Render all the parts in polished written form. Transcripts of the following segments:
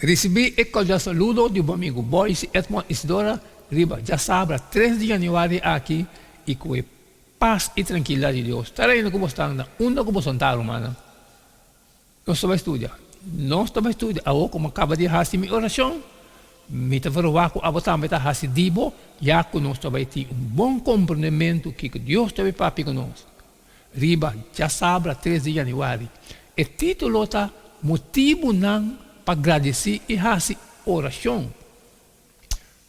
Risibí e kordial saludo di bo amigu Boyce Edmond Isidora riba djasabra tres di yanüari aki i ku e pas i trankilidat di Dios ta reina ku bo stan na unda ku bo son ta, rumannan. Nos ta bai studia. Nos ta bai studia. Awor ku mi a kaba di hasi mi orashon, mi ta verwagt ku abo tambe ta hasi di bo, ya ku nos ta bai tin un bon komprendementu kiko Dios ta bai papia ku nos. Riba djasabra tres di yanüari. E título ta Motibunan pa Gradisí i Hasi Orashon.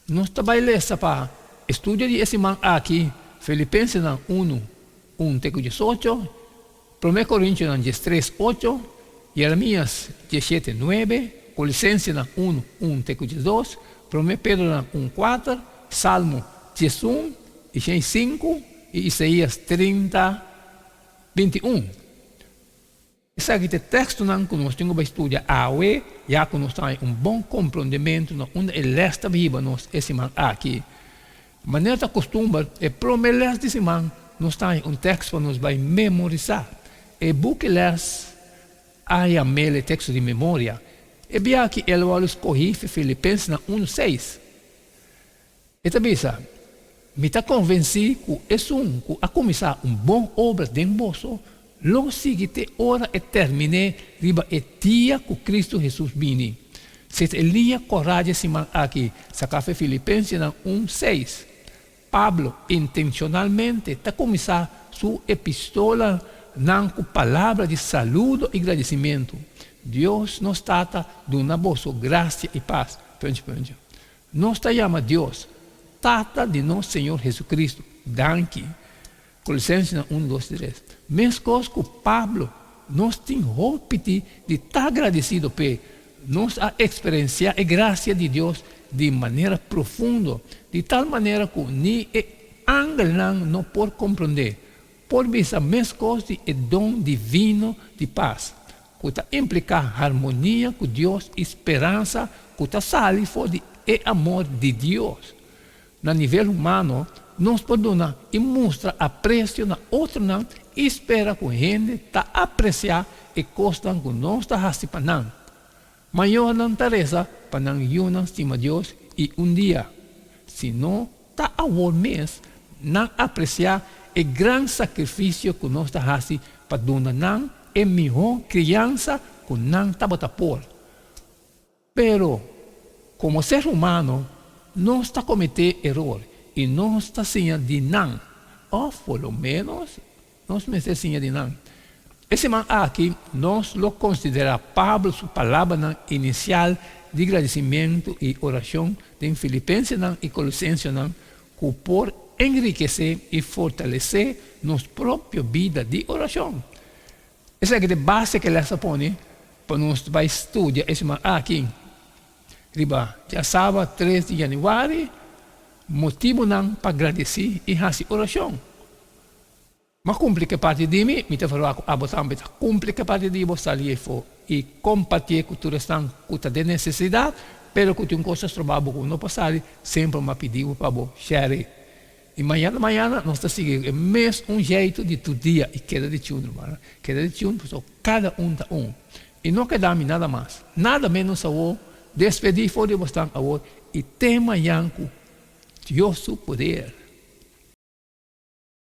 Nos ta bai lesa pa estudio di e siman aki Filipensenan unu, un te ku diesocho, Promé Korintionan diestres, ocho, Jeremias diesshete, nuebe, Kolisensenan unu, un te ku diesdos, Promé Pedronan un, kuater, Salmo diesun i shen sinku i Isaías trinta, bintiun. Esaki ta e tekstonan ku nos tin ku bai studia awe, ya ku nos ta haña un bon komprondementu na unda e lès ta biba nos e siman aki. Manera ta kustumber, e promé lès di siman nos ta haña un tekst pa nos bai memorisá. E buki lès a yam'el e teksto di memoria. E bia aki el wòrdu skohí fi Filipensenan unu seis. E ta bisa, Mi ta konvensí ku esun ku a kuminsá un bon obra den boso lo sigui te ora e terminé riba e dia ku Kristu Hesus bini. Si ta e liña kòrá dje siman aki, saká fe Filipensenan un, seis. Pablo intenshonalmente ta kuminsá su epistolanan ku palabra di saludo i gradisimentu, Dios nos Tata duna boso grasia i pas. Punch, punch. Nos ta yama Dios, Tata di nos Señor Jesucristo, danki. Colosensenan un, dos, tres. Mescos cu Pablo, nos tin hopi di di ta agradecido p'e. Nos a experencia e gracia di Dios di manera profundo, di tal manera cu ni e angelnan no por comprende. Por bisa mescos di e don divino di pas, ku ta impliká harmonia ku Dios i speransa ku ta sali for di e amor di Dios. Na nivel humano, nos por duna i mustra apresio na otronan i spera ku hende ta apresiá e kosnan ku nos ta hasi pa nan. Mayornan ta resa pa nan yunan stima Dios i un dia, si no ta awor mes, nan apresiá e gran sakrifisio ku nos ta hasi pa duna nan e mihó kriansa ku nan tabata por. Pero, komo ser humano, nos ta kometé eror i nos ta siña di nan, òf por lo ménos Nos mester siña di nan. E siman aki nos lo konsiderá Pablo su palabranan inisial di gradisimentu i orashon den Filipensenan i Kolosensenan ku por enrikesé i fortalesé nos propio bida di orashon. Esaki ta e base ku e lès a pone pa nos bai studia e siman aki. Riba djasaba tres di yanüari, Motibunan pa gradisí i hasi orashon. M'a kumpli ku e parti di mi, mi ta verwagt ku abo tambe ta kumpli ku e parti di bo, sali efo i kompartié ku tur esnan ku ta den nesesidat, pero ku tin un kos ta stroba bo ku no por sali, semper m'a pidi bo pa bo share. I mañana mañana nos ta sigui ku e mes un jeitu di tur dia i keda di tune, rumannan, keda di tune pasobra kada un ta un. I no keda mi nada mas, nada ménos awor, despedí for di bosnan awor i te mañan ku Dios su poder.